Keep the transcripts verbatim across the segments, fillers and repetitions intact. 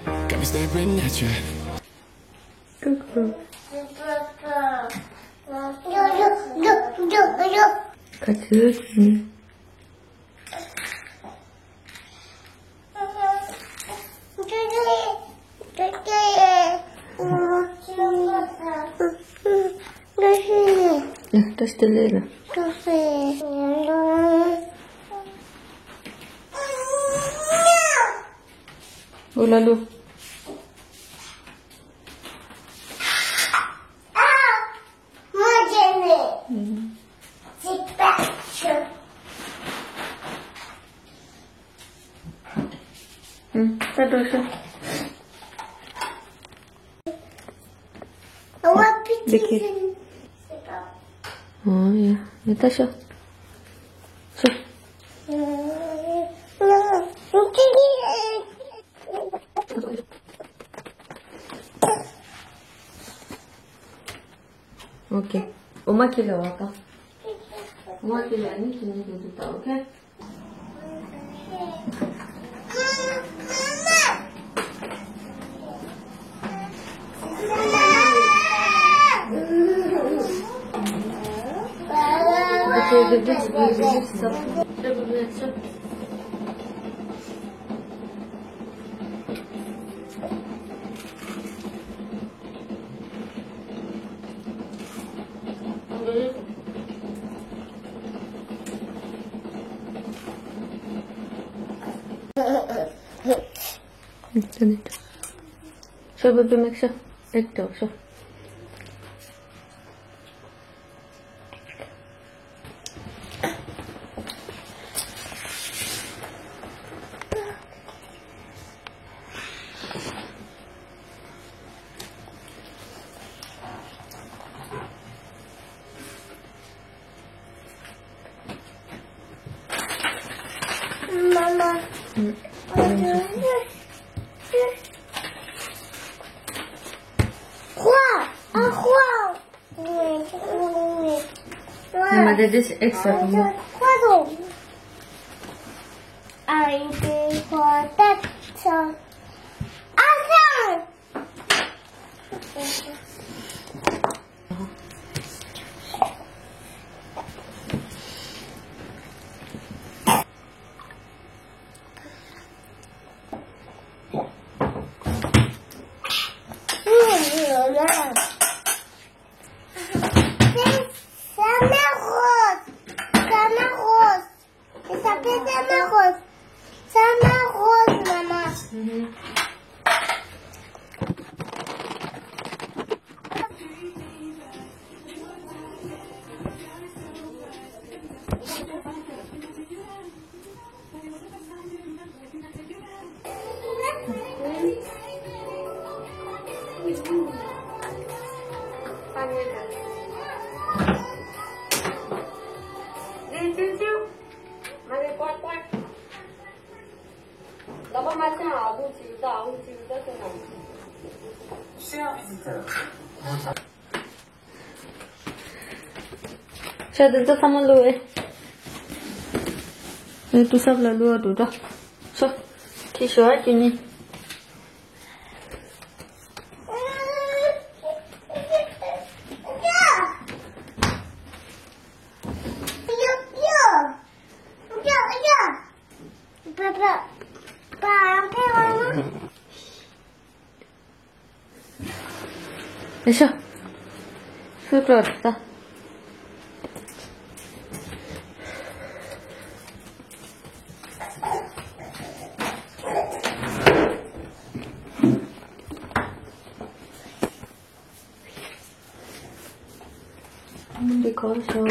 Got me staring at you. Good girl. Okay. Oma kile waka. Oma kile ani kini dudu ta, okay? Show, baby, make sure. Right there, show. Mama. Mm. Roi, un roi. Mama, that is exactly. Trois donc. Un, deux, trois, quatre, cinq. Enfin. Ça m'arrose. Ça m'arrose. Ça fait ça m'arrose. Ça m'arrose, maman. Mhm. ཤ་དེ་ཚོ་ཚང་མ་བླུགས་ཨེ། ཨེ། དུས་སབ་ལ་བླུགས་འདུག་ད། ཤོག་ཁྱི་ཤོག་ཨ་ཁྱི་ནི། ཨེ་ཤ། ཤུ་ཀྲོ་ད། འདི་གོ་ཤོག་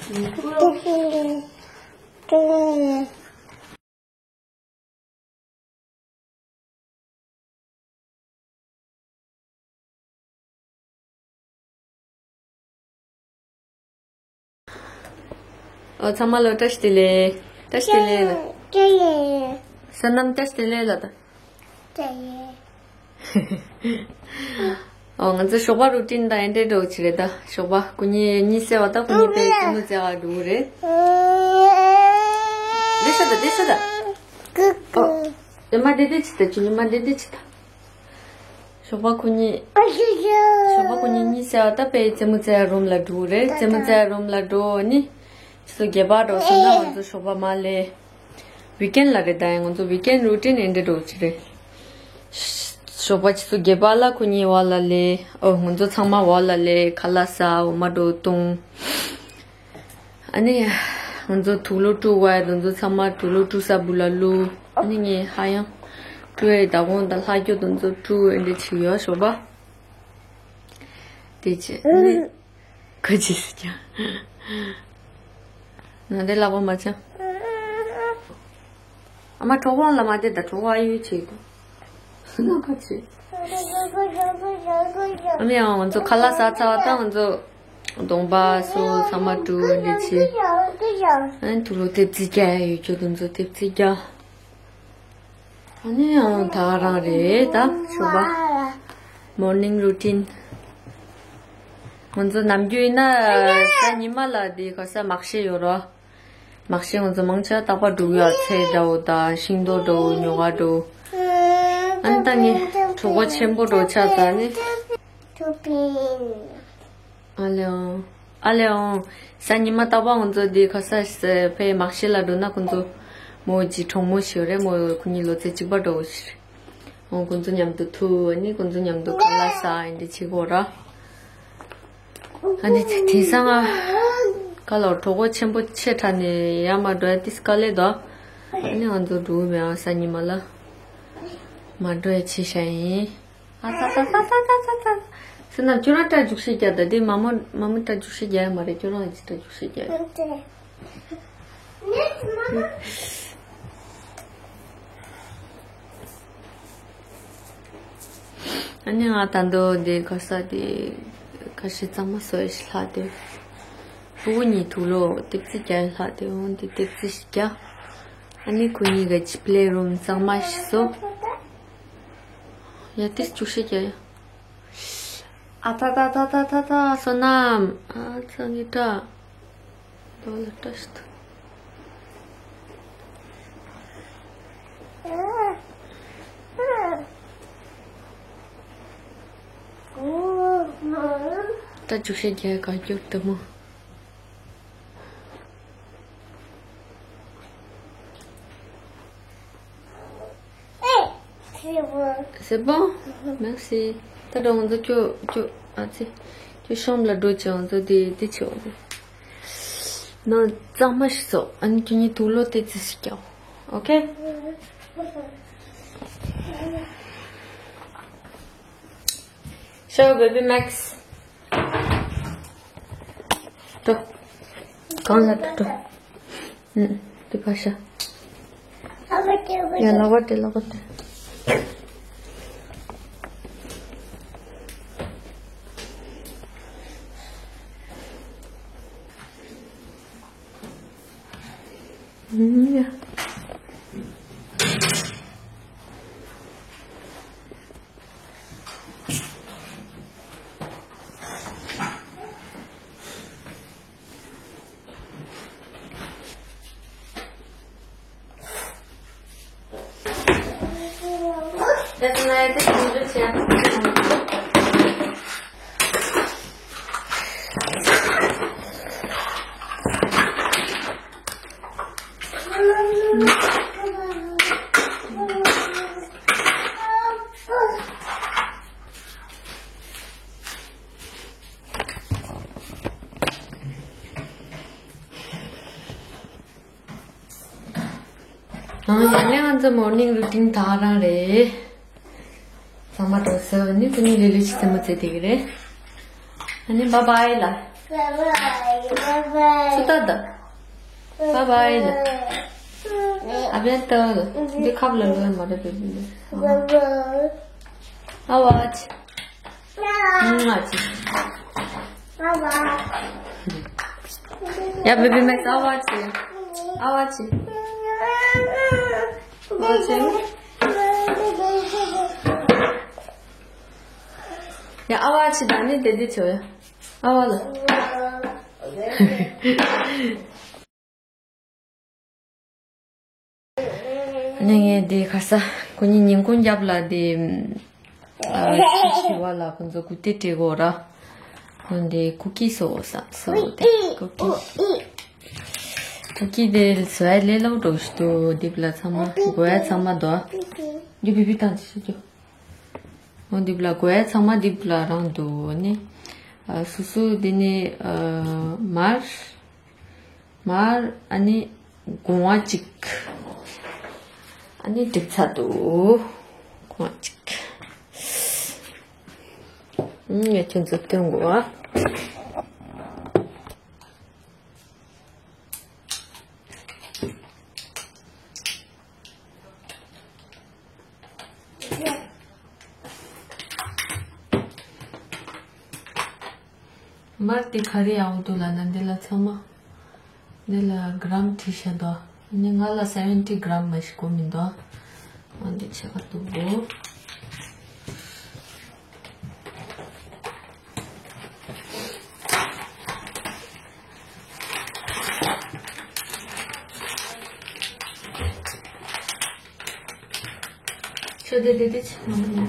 ཨོ། ཚང་མ་ལ་བཀྲ་ཤིས་བདེ་ལེགས། བཀྲ་ཤིས་བདེ་ལེགས་ལ། བསོད་ནམས། བཀྲ་ཤིས་བདེ་ལེགས་ལ་ད། ཨོ། ང་ཚོ་ཞོགས་པ་རུ་ཊིན་དང་ཨེ་འདྲའི་འགྲོ་ཆེ་རེད་ད། ཞོགས་པ་སྐུ་ཉིད་གཉིད་སད་པ་ད། སྐུ་ཉིད་པའི་རྩེད་མོ་རྩེ་བ་འགྲོ་གི་རེད། བསྡད་ཤོག་ད། བསྡད་ཤོག་ད། ཨོ། ཨེ་མ་བསྡད་བསྡད་ཅིག་ད། ཁྱོད་ཉི་མ་བསྡད་བསྡད་ཅིག་ད། ཞོགས་པ་སྐུ་ཉིད། ཞོགས་པ་སྐུ་ཉིད་གཉིད་སད་པ་ད་དཔེ་རྩེད་མོ་རྩེ་ཡ་རུམ་ལ་འགྲོ་གི་རེད། རྩེད་མོ་རྩེ་ཡ་རུམ་ལ་འགྲོ་ནི། ཆུ་ཚོད་བརྒྱད་པ་འགྲོ་སོང་ན་ང་ཚོ་ཞོགས་པ་མ་ལས། ཝིག་ཨེན་ལ་རེད་ད། ཡང་ང་ཚོ་ཝིག་ཨེན་རུ་ཊིན་ཨེ་འདྲ་འགྲོ་གི་རེད། ཞོགས་པ་ཆུ་ཚོད་བརྒྱད་པ་ལ་སྐུ་ཉིད་འོག་ལ་སླེབས། ཨོ། ང་ཚོ་ཚང་མ་འོག་ལ་སླེབས། ཁ་ལག་ཟ། འོ་མ་འགྲོ་བཏུང་། ཨ་ནི། ང་ཚོ་དུག་ལོག་བཀྲུ་བ། དེ་ཚོ་ཚང་མ་དུག་ལོག་བཀྲུ་ས་སྦུག་ལ་བླུགས། ཨ་ནི་ངས་ཧ་ཡང་བཀྲུ་ཡའི་བདག་དབང་དང་ལྷག་སྐྱོ་དེ་ཚོ་བཀྲུ་ཨེ་འདྲ་བྱེད་ཡོད། ཞོགས་པ་དེ་བྱས་ཨ་ནི། ག་ཅི་ཟེར་ཀྱང་། ང་དེ་ལག་པ་མ་བྱང་། ཨ་མ། གྲོགས་པོ་ལ་མ་བསྡད་ད། གྲོགས་པོ་ཨ་ཡུལ་བྱེད་དོ། ཨ་ནི་ཡང་ང་ཚོ་ཁ་ལག་ཟ་ཚར་བ་དང་ང་ཚོ་གདོང་པ་སོ་ཚང་མ་བཀྲུས་འདི་བྱས། ཨ་ནི་དུག་ལོག་ལྟེབ་རྩེག་རྒྱག་ཡ་ཡོད་རྒྱུ་དེ་ཚོ་ལྟེབ་རྩེག་རྒྱག་ཨ་ནི་ཡང་ད་ག་རང་རེད་ད། ཞོགས་པ་མོར་ནིང་རུ་ཊིན། ང་ཚོ་ནམ་རྒྱུན་ཡིན་ན་གཟའ་ཉི་མ་ལ་འདི་ག་ས་མར་ཤེ་ཡོད་རོ། མར་ཤེ་ང་ཚོ་མང་ཆེ་བ་རྟག་པར་སྒྲུག་ཡ། ཚལ་འདྲ་བོ་དང་ཤིང་ཏོག་འདྲ་བོ། ཉོ་ག་འགྲོ། ཨ་ནི་ད་ངས་གྲོགས་པོ་ཆེན་པོ་འགྲོ་ཆགས་ད་ནི། ཨ་ལེ་ཨོང་། ཨ་ལེ་ཨོང་། གཟའ་ཉི་མ་རྟག་པར་ང་ཚོ་འདི་ག་ས་ཕའི་མར་ཤེ་ལ་འགྲོ་ན་ཁོ་ཚོ་མོ་གཅིག་གྲོགས་མོ་ཞིག་ཡོད་རེད། མོ་ཁོ་གཉིས་ལོ་ཚད་གཅིག་པ་འདྲ་བོ་ཞིག་རེད། ཨོ། ཁོ་ཚོ་མཉམ་དུ་ཐུག་ཨ་ནི་ཁོ་ཚོ་མཉམ་དུ་ཁ་ལག་ཟ་ཨེ་འདྲ་བྱེད་གོ་ར། ཨ་ནི་དེ་དེང་སང་ང་ག་ལ་གྲོགས་པོ་ཆེན་པོ་ཆེ་དྲགས་ནས་ཡར་མར་འགྲོ་ཡ་ཏིས་དཀའ་ལས་དོ། ཨ་ནི་ང་ཚོ་འགྲོ་གི་མེད་ཨ། གཟའ་ཉི་མ་ལ་མར་འགྲོ་ཡ་ཆེ་ཤ་ཡིན། ཨ་ཚ་ཚ་ཚ། བསོད་ནམས། ཁྱོད་རང་སྐྲ་རྒྱུག་ཤེས་རྒྱག་ད། དེ་མ་མོ་མ་མོ་སྐྲ་རྒྱུག་ཤེས་རྒྱག་ཡ་མ་རེད། ཁྱོད་རང་གིས་སྐྲ་རྒྱུག་ཤེས་རྒྱག་ཨ་ནི་ང་ད་དུང་དེ་ག་ས་དེ་ཁ་ཤས་གཙང་མ་བཟོ་ཡ་ཞིག་ལྷག་དེ། ཕྲུ་གུ་གཉིས་དུག་ལོག་ལྟེབ་རྩེག་རྒྱག་ཡ་ལྷག་དེ། འོང་དེ་ལྟེབ་རྩེག་ཞིག་རྒྱག་ཨ་ནི་ཁོ་གཉིས་ཀ་ཅིག་པ་ལེ་རུམ་གཙང་མ་ཞིག་བཟོ། ཡ་ཏིས་རྒྱུག་ཤེས་རྒྱག་ཡ། ཨ་ཐ་ཐ་ཐ། བསོད་ནམས། ཨ་ཚ་ངའི་སྐྲ། རྡོ་ལ་སྐྲ་ཞིག་འདུག་སྐྲ་རྒྱུག་ཤེས་རྒྱག་ག་རྒྱུག་འདུག་མོ། C'est bon? Merci. ད་དུང་ང་ཚོ་ཁྱོད་ཁྱོད་ཨ་ཙི། ཁྱོད་ཤོམ་ལ་འགྲོ་བྱས་ང་ཚོ་དེ་དེ་བྱེད་འོང་དེ། ནང་གཙང་མ་ཞིག་བཟོ། ཨ་ནི་ཁྱོད་གཉིས་དུག་ལོག་ལྟེབ་རྩེག་ཞིག་རྒྱག་ཨོ་ཁེ། Show baby Max. འགྲོ། གང་ལ་འགྲོ་འགྲོ། ཨུ། དེ་ཕར་ཤ། ཡ་ལག་པ་སྤྲད། ལག་པ་སྤྲད། ཨུ་ཡ། ཨ། ཡིན་ནའི་ང་ཚོ་མོར་ནིང་རུ་ཊིན་ད་ག་རང་རེད། ཚང་མ་འགྲོ་ཟེར་བ་ནི་ཁོ་གཉིས་ལས་ལས་ཤིག་རྩེད་མོ་རྩེ་བསྡད་ཀྱི་རེད། ཨ་ནི་བྷའི་བྷའི་ལ། Bye bye. Bye bye. Bye bye. À bientôt. འདི་ཁབ་ལ་ལོས་མ་རེད་པས། Au revoir. ཡ། བེ་བི་མེག་སི། Au revoir. Au revoir. ཡ། Au revoir. ད་ནི་དེ་འདི་བྱོས་ཡ། Au revoir. ཨ་ནི་ངས་འདི་ཁ་ས་ཁོ་གཉིས་ཉིན་གུང་རྒྱབ་ལ་འདི་ཨ་ཤི་བ་ལ་ཁོ་ཚོ་གུ་ཏེ་སྤྲད་དགོས་ར། ཁོ་འདི་ཀུ་ཀི་སོ་ས་སོ་དེ་ཀུ་ཀི། ཀུ་ཀི་དེ་སོ་ཡ་ལས་ལོ་འགྲོ་ཞིག་ཏུ་འདི་ལ་ཚང་མ་དགོས་ཡ་ཚང་མ་འདུག་ཨ། འདི་བི་བི་བཏང་ཅི་ཞིག་འོ་འདི་ལ་དགོས་ཡ་ཚང་མ་འདི་ལ་རང་འདུག་ཨ་ནི། ཨ་སོ་སོ་འདི་ནི་ཨ་མར། མར། ཨ་ནི་སྒོང་བ་གཅིག་ཨ་ནི་འགྲིག་ཚར་འདུག་སྒོང་བ་གཅིག་ཨུམ། ངས་ཁྱོད་ཚོ་སྟོན་དགོས་ཨ། མར་དེ་ག་རེ་ཡག་པོ་འདུག་ལབ་ན་འདི་ལ་ཚང་མ། འདི་ལ་གྲམ་བྲིས་བཞག་འདུག་ཨ་ནི་ང་ལ་སེ་ཝེན་ཊི་གྲམ་མ་ཞིག་དགོས་མི་འདུག་ཨ་འདི་ཆེ་ག་འདུག་གོ། ཆོས་དེ་དེ་དེ་ཆེ་མ་མ་མ།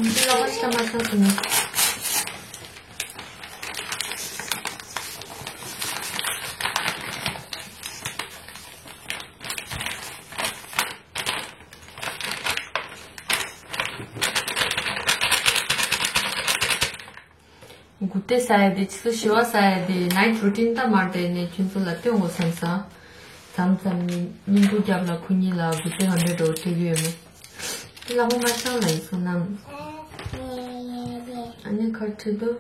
འདི་ལ་བ་ཤ་མ་ཤ་ཟེར་ན། གུ་ཏེ་ཟ་ཡ་དེ་ཆུ་ཚོད་བཞི་པ་ཟ་ཡ་དེ་ནའིཊ་རུ་ཊིན་ད་མར་དེ་ནས་ཁྱོད་ཚོ་ལ་སྟོན་དགོས་བསམ་སོང་། མཚམས་མཚམས་ཉིན་གུང་རྒྱབ་ལ་ཁོ་གཉིས་ལ་གུ་ཏེ་ཧ་འདྲེ་འགྲོ་ཐེབས་ཡོད་མེད། དེ་ལ་ཧོ་མ་ཤང་ལ་ཡིན་སོང་ནམ། ཨ་ནི་ཁར་ཁྲིད་དུ།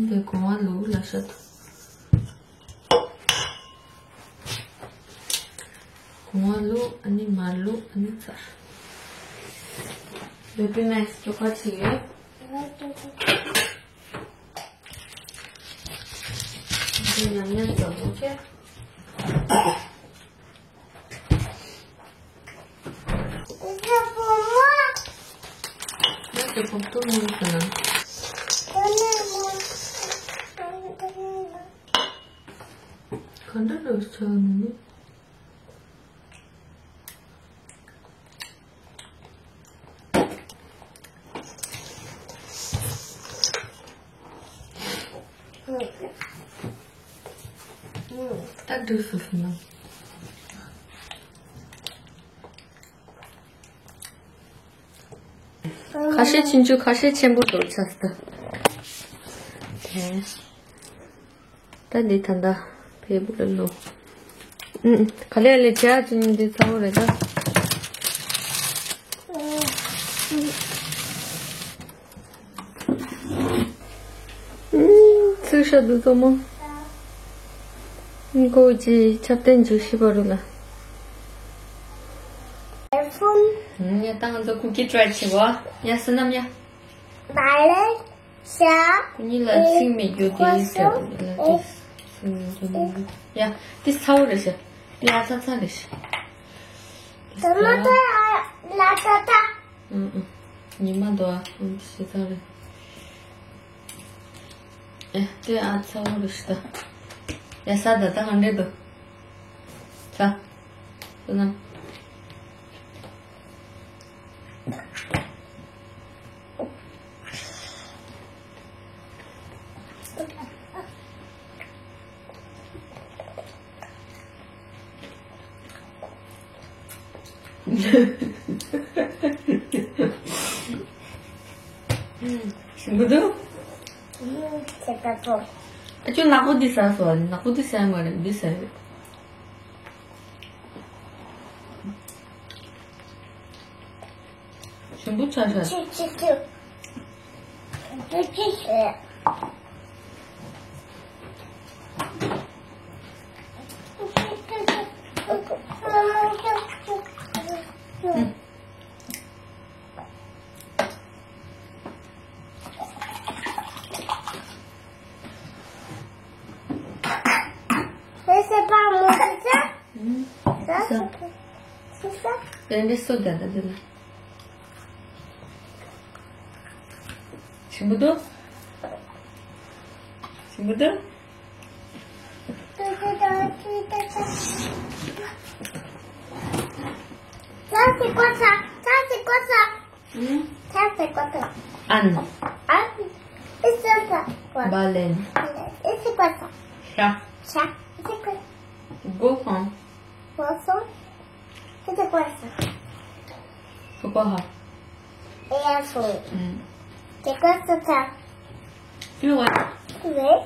འདི་གོང་བ་ལུག་ལ་ཤ་དུ། གོང་བ་ལུག་ཨ་ནི་མར་ལུག་ཨ་ནི་ཚར། བེ་བི་མེག་སི་ཅོ་ཁ་ཅིག་ཡོད། འདི་ཉམས་ཉམས་ཙམ་ཨོ་ཁེ། ག་འདྲ་འདྲ་བོ་ཆགས་ནས་ནི། ད་འགྲིག་སོང་ཟེར་ན། ཁ་ཤས་ཆུང་ཆུང་ཁ་ཤས་ཆེན་པོ་འདུག་ཆགས་སོང་། ད་འདི་ད་ལྟ་ཕེ་བུ་ལ་ལོ། ཨུམ། ག་ལེ་ལེ་བྱས་ཅིང་འདི་ཚ་བོ་རེད་ད། ཚིག་ཤ་དུ་ཙོ་མོ། ཀོ་ཅི་ཆབ་བརྟན་འཇུ་ཤི་བ་རུ་ལ། ངས་ད་ང་ཚོ་ཀུ་ཀི་ཊི་རའི་བྱེད་གོ། ཡ་སི་ནམ་ཡ། ཤ། ཁོ་གཉིས་ལ་ཚིག་མེད་རྒྱུ་དེ་ཡིན་ཟེར་བ་ལ་དེ་ཚིག་མེད་རྒྱུ་ནི་ཡ་དེ་ཚ་བོ་རེད་ཤག་དེ་ཨ་ཚ་ཚ་རེད་ཤག་ད་མ་ད་ལ་ད་ད། ཨུ་ཨུ། ཉི་མ་འདུག་ཨ། ཨུ་ཞེ་ཚ་རེད། ཨེ་དེ་ཨ་ཚ་བོ་རེད་ཤག་ད་ཡ་ས་ད་ད་ག་འདྲས་འདུག་ཚ། དེ་ན། ཞིམ་པོ་འདུག་ཨ་ཅོ་ནག་པོ་འདི་ཟ་སོང་། ནག་པོ་འདི་ཟ་མ་རེད། འདི་ཟ་རེད། ཞིམ་པོ་ཆགས་ཤག་ཆུ་ཆུ་ཆུ། ཆུ་ཆུ་ཆུ། ཨུ། C'est pas mon pizza. ཨུ། Ça, c'est c'est ça. དེ་འདྲ་སོ་རྒྱག་ད་དེ་ལ། ཞིམ་པོ་འདུག་ཞིམ་པོ་འདུག Ça, c'est quoi ça? Ça, c'est quoi ça? ཨུ། Ça, c'est quoi ça? ཨན། ཨན། Et ça, c'est quoi? Baleine. Et c'est quoi ça? Chat. Chat. C'est quoi? Cochon. Cochon. C'est quoi ça? Cocoha. Et un son. ཨུ། C'est quoi ça? Purée. Purée.